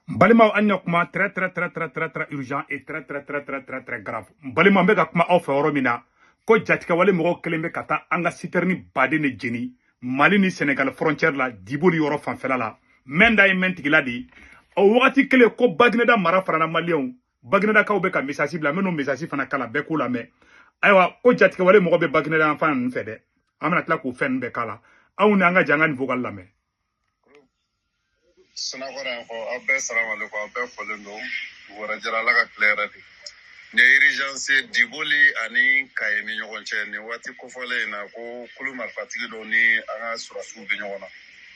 Balimaw, an ɲa kuma très très très très très très urgent et très très très très très très grave. Balima, n bɛ ka kuma aw fɛ yɔrɔ min na, ko jatigɛwale mɔgɔw kelen bɛ ka taa an ka citerne baden de jeni Mali ni Sénégal frontière la, Diboli yɔrɔ fanfɛla la. Mɛn da ye mɛn tigila de. O wagati kelen ko Bagineda mara farana Maliyɛnw, Baginedakaw bɛ ka message bila, n bɛ n'o message fana kala bɛɛ k'o lamɛn. Ayiwa, ko jatigɛwale mɔgɔ bɛ Bagineda yan fan ninnu fɛ dɛ. An bɛna tila k'o fɛn ninnu bɛɛ k'a la. Aw ni an ka jɛ an ka nin vocal lamɛn. Sinakɔrɔ yan fɔ aw bɛɛ, salamalekun, aw bɛɛ fɔlen don. Wɛrɛ jɛra, Ala ka tile yɛrɛ de. Nin ye urgence ye Diboli ani Kaye ni ɲɔgɔn cɛ nin waati kofɔlen in na, ko kulu marifatigi dɔw ni an ka surasiw bɛ ɲɔgɔn na.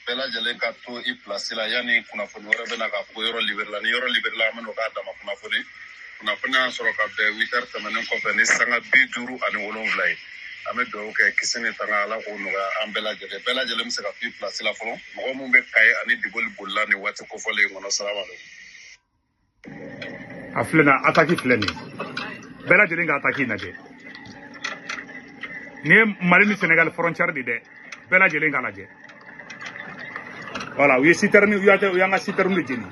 Bɛɛ lajɛlen ka to i place la yanni kunnafoni wɛrɛ bɛ na k'a fɔ ko yɔrɔ libéré la. Ni yɔrɔ libéré la, an bɛ n'o k'a dama kunnafoni. Kunnafoni y'an sɔrɔ ka bɛn 8 heures tɛmɛnen kɔfɛ ni sanga 57 ye. An bɛ dugawu kɛ, kisi ni tanga, Ala k'o nɔgɔya an bɛɛ lajɛlen. Bɛɛ lajɛlen bɛ se ka to i place la fɔlɔ. Mɔgɔ min bɛ Kaye ani Diboli bolila nin waati kofɔlen in kɔnɔ, salamalekun. A filɛ nin ye, attaque filɛ nin ye. Bɛɛ lajɛlen ka attaque lajɛ. Nin ye Mali ni Sénégal frontière de dɛ. Bɛɛ lajɛlen k'a lajɛ. Voilà, u ye citerne, u y'a kɛ, u y'an ka citerne de jeni.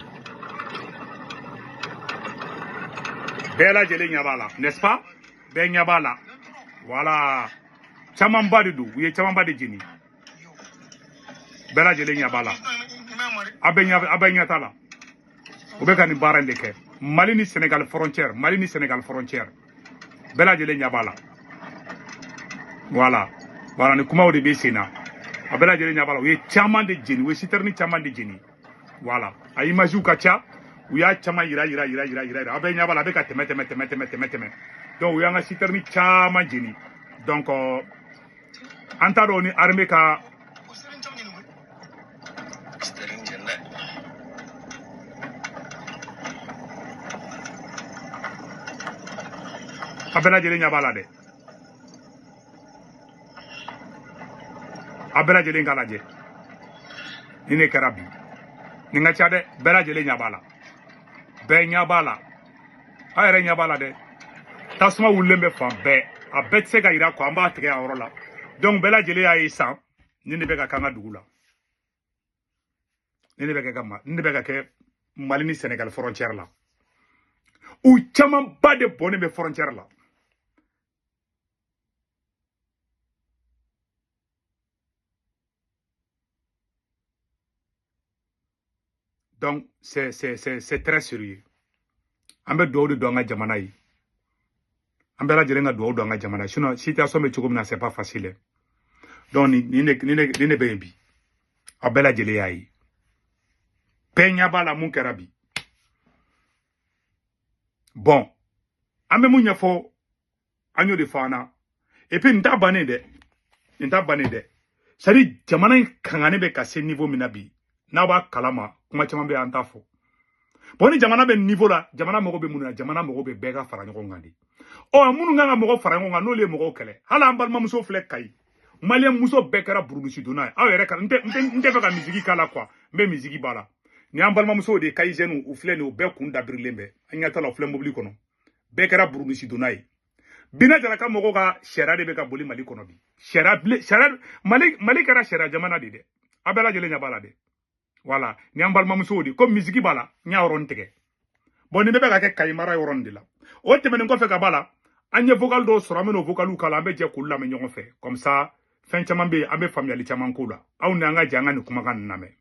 Bɛɛ lajɛlen ɲɛ b'a la, n'est-ce pas? Bɛɛ ɲɛ b'a la. Voilà. Camanba de don, u ye camanba de jeni. Bɛɛ lajɛlen ɲɛ b'a la. A bɛɛ ɲɛ, a bɛɛ ɲɛ t'a la. U bɛ ka nin baara in de kɛ. Mali ni Sénégal frontière, Mali ni Sénégal frontière. Bɛɛ lajɛlen ɲɛ b'a la. Voilà. Voilà, ni kumaw de bɛ sen na. A bɛɛ lajɛlen ɲɛ b'a la. U ye caman de jeni, u ye citerne caman de jeni. Voilà. A image ka ca. U y'a caman yira yira yira yira yira yira. A bɛɛ ɲɛ b'a la, a bɛ ka tɛmɛ tɛmɛ tɛmɛ tɛmɛ tɛmɛ tɛmɛ. Donc u y'an ka citerne caman jeni. Donc an t'a dɔn ni armée ka a bɛɛ lajɛlen ɲɛ b'a la dɛ. A bɛɛ lajɛlen k'a lajɛ. Ni ne kɛra bi. Nin ka ca dɛ, bɛɛ lajɛlen ɲɛ b'a la. Bɛɛ ɲɛ b'a la. Aw yɛrɛ ɲɛ b'a la dɛ. Tasuma wulilen bɛ fan bɛɛ. A bɛɛ tɛ se ka yira quoi, an b'a tigɛ a yɔrɔ la. Donc bɛɛ lajɛlen y'a ye sisan, nin de bɛ ka k'an ka dugu la. Nin de bɛ ka kɛ nin de bɛ ka kɛ Mali ni Sénégal frontière la. U camanba de bɔnnen bɛ frontière la. Donc c'est très sérieux. An bɛ dugawu de don an ka jamana ye. An bɛɛ lajɛlen ka dugawu don an ka jamana ye. Sinon situation bɛ cogo min na, c'est pas facile. Donc nin de bɛ yen bi. Aw bɛɛ lajɛlen y'a ye. Bɛɛ ɲɛ b'a la mun kɛra bi. Bon, an bɛ mun ɲɛfɔ, an y'o de fɔ an na. Et puis nin t'a bannen dɛ. Nin t'a bannen dɛ. C'est à dire jamana in kangannen bɛ ka se niveau min na bi. N'a b'a kalama, kuma caman bɛ yen an t'a fɔ. Bon, ni jamana bɛ niveau la, jamana mago bɛ mun na? Jamana mago bɛ bɛɛ ka fara ɲɔgɔn kan de. Ɔ, minnu kan ka mɔgɔ fara ɲɔgɔn kan, n'olu ye mɔgɔw kɛlɛ. Hali an balimamuso filɛ Kayi. Maliyɛn muso bɛɛ kɛra burudusidonna ye. Aw yɛrɛ ka, n tɛ fɛ ka misigi k'a la quoi. N bɛ misigi b'a la. Ni an balimamusow de ye Kayi jeunes, u filɛ nin ye, u bɛɛ kun dabirilen bɛ. An ɲɛ t'a la, u filɛ mobili kɔnɔ. Bɛɛ kɛra burudusidonna ye. Bina Jara ka mɔgɔw ka sariya de bɛ ka boli Mali kɔnɔ bi. Sariya bile, sariya, Mali, Mali kɛra sariya jamana de dɛ. A bɛɛ lajɛlen ɲɛ b'a la dɛ. Voilà, ni an balimamusow de, ko misigi b'a la, n y'a yɔrɔnin tigɛ. Bon, nin bɛɛ bɛ ka kɛ Kayi mara yɔrɔnin de la. O tɛmɛnen kɔfɛ ka b'a la, an ye vocal dɔw sɔrɔ, an bɛn'o vocaliw k'a la, an bɛ jɛ k'olu lamɛn ɲɔgɔn fɛ. Comme ça, fɛn caman bɛ yen, an bɛ faamuyali caman k'o la. Aw ni an ka jɛ an ka nin kumakan ninnu lamɛn.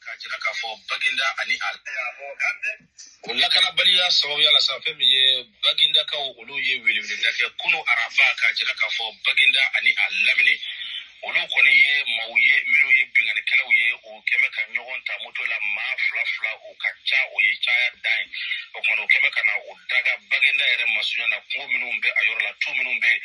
K'a jira k'a fɔ Baginda ani a o lakanabaliya sababuya la sa, fɛn min ye Bagindakaw, olu ye weleweleda kɛ kunu araba, k'a jira k'a fɔ Baginda ani a lamini, olu kɔni ye maaw ye minnu ye binkannikɛlaw ye, u kɛmɛ ka ɲɔgɔn ta moto la maa fila fila, u ka ca, o ye caya dan ye. O kumana u kɛmɛ ka na o daga Baginda yɛrɛ masunya na, kungo minnu bɛ a yɔrɔ la, tu minnu bɛ yen,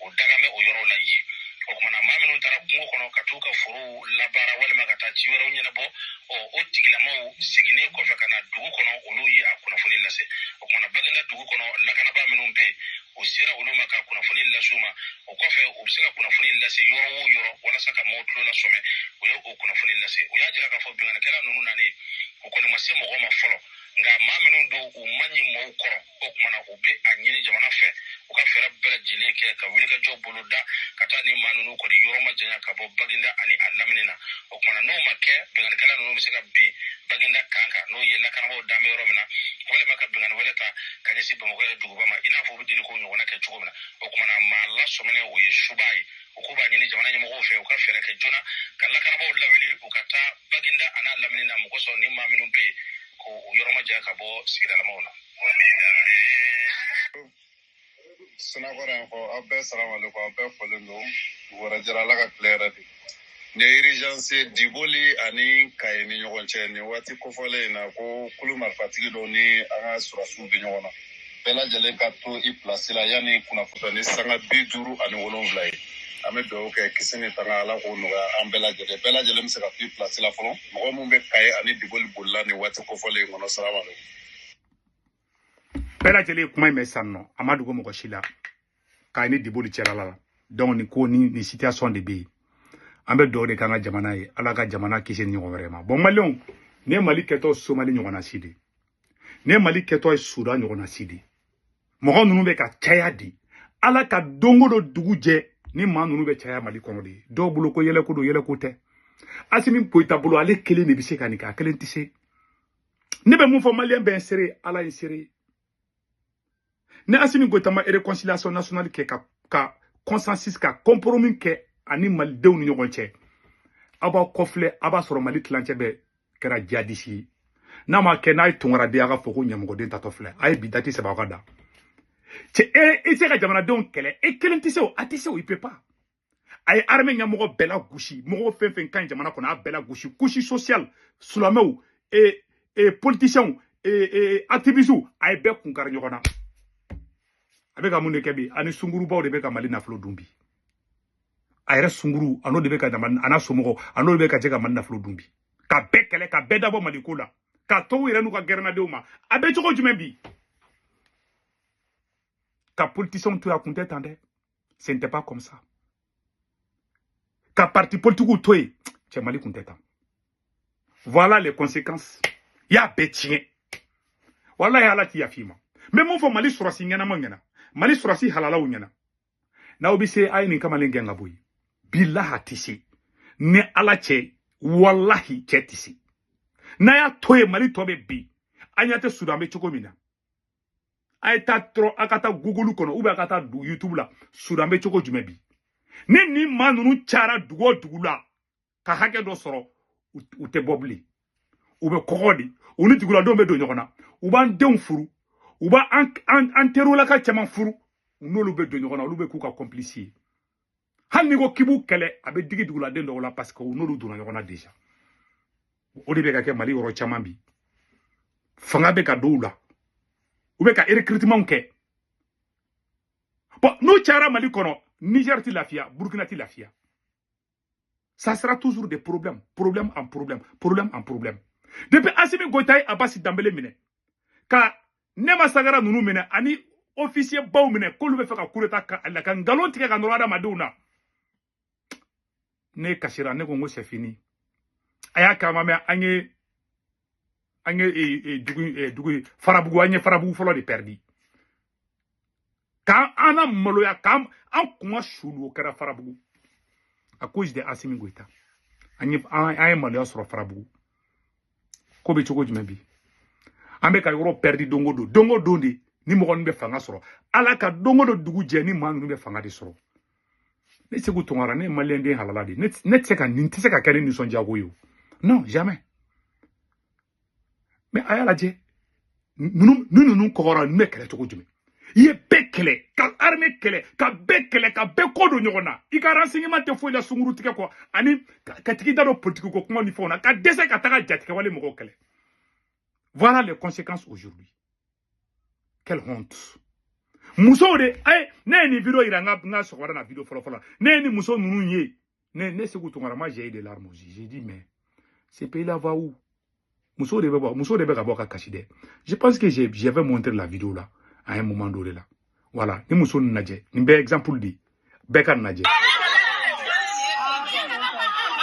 o daga bɛ o yɔrɔ la yen. O kumana maa minnu taara kungo kɔnɔ ka t'u ka forow labaara walima ka taa ci wɛrɛw ɲɛnabɔ, ɔ o tigilamaw seginnen kɔfɛ ka na dugu kɔnɔ, olu ye a kunnafoni lase. O kumana Baginda dugu kɔnɔ lakanabaa minnu bɛ yen, u sera olu ma ka kunnafoni lase u ma. O kɔfɛ u bɛ se ka kunnafoni lase yɔrɔ o yɔrɔ walasa ka maaw tulo lasɔmɛ, u ye o kunnafoni lase. U y'a jira k'a fɔ binkannikɛla ninnu nanen, u kɔni ma se mɔgɔ ma fɔlɔ, nka maa minnu don u man ɲi maaw kɔrɔ. O kumana u bɛ a ɲini jamana fɛ u ka fɛɛrɛ bɛɛ lajɛlen kɛ ka wulikajɔ bolo da ka taa ni maa ninnu kɔni yɔrɔ ma janya ka bɔ Baginda ani a lamini na. O kumana n'o ma kɛ, binkannikɛla ninnu bɛ bɛ se ka bin Baginda kan kan, n'o ye lakanabaaw dan bɛ yɔrɔ min na, walima ka binkanni wɛrɛ ta ka ɲɛsin Bamakɔ yɛrɛ duguba ma, i n'a fɔ u bɛ deli k'o ɲɔgɔnna kɛ cogo min na. O kumana maa lasɔminen o ye suba ye. U k'u b'a ɲini jamana ɲɛmɔgɔw fɛ, u ka fɛɛrɛ kɛ joona ka lakanabaaw lawuli, u ka taa Baginda a n'a lamini na, mɔgɔ sɔrɔ ni maa minnu bɛ yen k'o yɔrɔ ma janya ka bɔ sigidalamaw na. Sinakɔrɔ yan fɔ aw bɛɛ salamalekun, aw bɛɛ fɔlen don. Wɛrɛ jɛra, Ala ka tile yɛrɛ di. Nin ye urgence ye Diboli ani Kaye ni ɲɔgɔn cɛ nin waati kofɔlen in na, ko kulu marifatigi dɔw ni an ka sɔrɔsiw bɛ ɲɔgɔn na. Bɛɛ lajɛlen ka to i pilasi la yanni kunnafoni ni sanga 57 ye. An bɛ dugawu kɛ kisi ni tanga, Ala k'o nɔgɔya an bɛɛ lajɛlen. Bɛɛ lajɛlen bɛ se ka to i pilasi la fɔlɔ. Mɔgɔ min bɛ Kaye ani Diboli bolila nin waati kofɔlen in kɔnɔ, salamalekun. Bɛɛ lajɛlen ye kuma in mɛn sisan nɔ, a ma dogo mɔgɔ si la k'a ni Diboli cɛla la. Donc nin ko ni nin situation de bɛ yen. An bɛ dugawu de k'an ka jamana ye, Ala ka jamana kisi ni ɲɔgɔn wɛrɛ ma. Bon, maliyɛnw, nin ye Mali kɛtɔ Somali ɲɔgɔnna si de, nin ye Mali kɛtɔ ye Sudan ɲɔgɔnna si de. Mɔgɔ ninnu bɛ ka caya de, Ala ka don o don dugu jɛ ni maa ninnu bɛ caya Mali kɔnɔ de. Dɔw bolo ko yɛlɛko don, yɛlɛko tɛ. Asimi Goyita bolo, ale kelen de bɛ se ka nin kɛ, a kelen tɛ se. Ne bɛ mun fɔ maliyɛn bɛɛ, n seere, Ala ye n seere. Ni Asimi Goyita ma réconciliation nationale kɛ, ka consensus, ka compromis kɛ ani malidenw ni ɲɔgɔn cɛ, aw b'aw kɔfilɛ, aw b'a sɔrɔ Mali tilancɛ bɛɛ kɛra jihadiste ye. N'a ma kɛ, n'a ye tunkaraden, a ka fɔ ko ɲɛmɔgɔden tatɔ filɛ, a ye bi dati sɛbɛn aw ka da. Cɛ, e i tɛ se ka jamanadenw kɛlɛ, e kelen tɛ se o, a tɛ se o, i peut pas. A ye armée ɲɛmɔgɔ bɛɛ la gosi, mɔgɔ fɛn fɛn ka ɲi jamana kɔnɔ, a bɛɛ la gosi, couche sociale, silamɛw, e politiciens, e activistes, a ye bɛɛ kun kari ɲɔgɔn na. A bɛ ka mun de kɛ bi? Ani sungurubaw de bɛ ka Mali nafolo dun bi. A yɛrɛ sunkuru, a n'o de bɛ ka jamana, a n'a somɔgɔw, a n'o de bɛ ka jɛ ka Mali nafolo dun bi, ka bɛɛ kɛlɛ, ka bɛɛ dabɔ Mali ko la, ka tɔw yɛrɛ n'u ka gɛrɛnadenw ma. A bɛ cogo jumɛn bi ka politiciens to yen? A kun tɛ tan dɛ, ce n'était pas comme ça. Ka parti politique to yen, cɛ, Mali kun tɛ tan. Voilà les conséquences. I y'a bɛɛ tiɲɛ, walahi Ala t'i yafa i ma. N bɛ mun fɔ Mali sɔrɔsi ɲɛnama ɲɛna, Mali sɔrɔsi halalaw ɲɛna? N'aw bɛ se, a ye nin kamalen gɛn ka bɔ yen. Bilahi, a tɛ se ni Ala cɛ, walahi cɛ tɛ se. N'a y'a to yen, Mali tɔ bɛ bin. An ɲɛ tɛ Sudan bɛ cogo min na? A ye taa dɔrɔn, a ka taa Google kɔnɔ ou bien a ka taa YouTube la, Sudan bɛ cogo jumɛn bi? Ni nin maa ninnu cayara dugu o dugu la ka hakɛ dɔ sɔrɔ, u tɛ bɔ bilen, u bɛ kɔgɔ de, u ni duguladenw bɛ don ɲɔgɔn na, u b'an denw furu, u b'an an terolaka caman furu, u n'olu bɛ don ɲɔgɔn na, olu bɛ k'u ka complice ye. Hali n'i ko k'i b'u kɛlɛ, a bɛ digi duguladen dɔw la, parce que u n'olu donna ɲɔgɔn na déjà. O de bɛ ka kɛ Mali yɔrɔ caman bi. Fanga bɛ ka dɔw la, u bɛ ka recrutement kɛ. Bon, n'u cayara Mali kɔnɔ, Niger ti lafiya, Burkina ti lafiya. Ça sera toujours des problèmes, problème en problème, problème en problème. Depuis Assimi Goïta ye Abbas Dambélé minɛ, ka Nema Sagara ninnu minɛ, ani officier baw minɛ, k'olu bɛ fɛ ka coup d'état ka la, ka nkalon tigɛ ka nɔrɔ adamadenw na, ne kasira, ne ko n ko c'est fini. A y'a kɛ, a ma mɛn, an ye dugu Farabugu, an ye Farabugu fɔlɔ de perdu, k'an an na maloya, k'an an kuma sulu. O kɛra Farabugu à cause de Assimi Goïta. An ye maloya sɔrɔ Farabugu. Ko bɛ cogo jumɛn bi? An bɛ ka yɔrɔ perdu don o don, don o don de ni mɔgɔ ninnu bɛ fanga sɔrɔ. Ala ka don o don dugu jɛ ni maa ninnu bɛ fanga de sɔrɔ. Ne Segu Tunkara, ne ye maliyɛn den halala de ye. Ne tɛ se ka nin, tɛ se ka kɛ ne nisɔndiyako ye o, non, jamais. Mais a y'a lajɛ, ninnu ni ninnu kɔgɔra, ninnu bɛ kɛlɛ cogo jumɛn? I ye bɛɛ kɛlɛ, ka armée kɛlɛ, ka bɛɛ kɛlɛ, ka bɛɛ kɔ don ɲɔgɔn na. I ka renseignement tɛ foyi la sunkuru tigɛ kɔ, ani ka tigi da don politique ko kuma ni fɛnw na, ka dɛsɛ ka taga jatigɛwale mɔgɔw kɛlɛ. Voilà les conséquences aujourd'hui. Quelle honte! Musow de aye, ne ye nin vidéo yira n ka sɔgɔmada na, vidéo fɔlɔ fɔlɔ, ne ye nin muso ninnu ye, ne Segu Tunkara, moi j'ai eu des larmes aussi. J'ai dit, mais ce pays là va où? Musow de bɛ bɔ, musow de bɛ ka bɔ ka kasi dɛ. Je pense que j'avais montré la vidéo là à un moment donné là. Voilà, ni muso ninnu lajɛ, nin bɛɛ exemple de bɛɛ ka nin lajɛ. An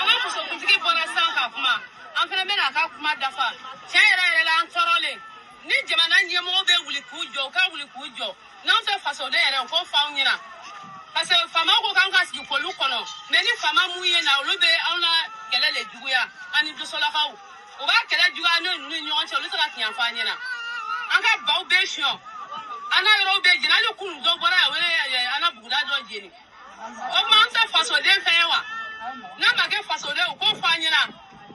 ka musokuntigi bɔra sisan ka kuma, an fana bɛna a ka kuma dafa. Tiɲɛ yɛrɛ yɛrɛ la, an tɔɔrɔlen. Ni jamana ɲɛmɔgɔw bɛ wuli k'u jɔ, u ka wuli k'u jɔ. N'anw tɛ fasoden yɛrɛ, u k'o fɔ anw ɲɛna, parce que faamaw ko k'an ka sigi k'olu kɔnɔ. Mais ni faama mun ye na, olu bɛ anw la kɛlɛ le juguya ani dusolakaw. U b'a kɛlɛ juguya n'o ninnu ni ɲɔgɔn cɛ, olu tɛ ka tiɲɛ fɔ an ɲɛna. An ka baw bɛ siyɔn, an n'a yɔrɔw bɛ jeni. Hali kunun dɔ bɔra yan, o ye an ka buguda dɔ jeni. O tuma an tɛ fasoden fɛn ye wa? N'a ma kɛ fasoden, o k'o fɔ an ɲɛna.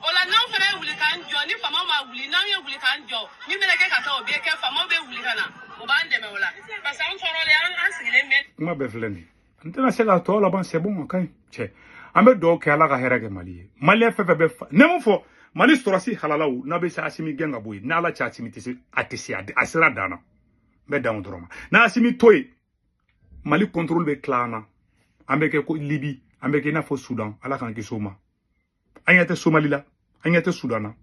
O la n'anw fana ye wuli k'an jɔ, ni faamaw ma wuli, n'anw ye wuli k'an jɔ, min bɛna kɛ ka taa, o bɛ kɛ. Faamaw bɛ wuli ka na, o b'an dɛmɛ o la, parce que an tɔɔrɔlen, an sigilen bɛ. Kuma bɛɛ filɛ nin ye, n tɛna se k'a tɔ laban. C'est bon, a ka ɲi cɛ. An bɛ dugawu kɛ, Ala ka hɛrɛ kɛ Mali ye. Maliyɛn fɛn fɛn bɛ fa ne mun fɔ Mali sɔrɔsi halalaw n'a bɛ se Asimi gɛn ka bɔ yen, n'Ala cɛ, Asimi tɛ se, a tɛ se, a sera dan na. N bɛ dan o dɔrɔn ma. N'a Asimi to yen, Mali contrôle bɛ tila an na. An bɛ kɛ ko Libi, an bɛ kɛ i n'a fɔ Sudan. Ala k'an kisi o ma. An ɲɛ tɛ Somali la, an ɲɛ tɛ Sudan na.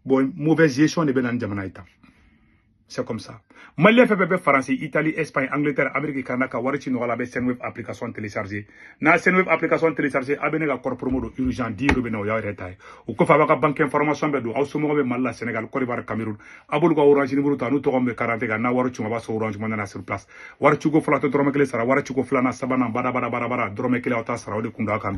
Bon, mauvaise gestion de bɛ na ni jamana ye tan. C'est comme ça. Malien fɛn fɛn bɛ Faransi, Italie, Espagne, Angleterre, Amérique, Canada, ka wari ci nɔgɔya la, a bɛ Sendwave application télécharger. N'a Sendwave application télécharger, a bɛ ne ka code promo don urgent 10 euros bɛ na, o y'aw yɛrɛ ta ye. O kɔfɛ, a b'a ka banque information bɛɛ don. Aw somɔgɔw bɛ Mali la, Sénégal, Côte d'Ivoire, Cameroun, a b'olu ka Orange numéro ta, n'u tɔgɔ min bɛ carte kan. N'a wari ci, a b'a sɔrɔ Orange Money na sur place. Wari ciko fɔlɔ, a tɛ dɔrɔmɛ kelen sara. Wari ciko filanan, sabanan, bada bada bada bada, dɔrɔmɛ kelen aw t'a sara. O de kun don. Aw kan bɛn.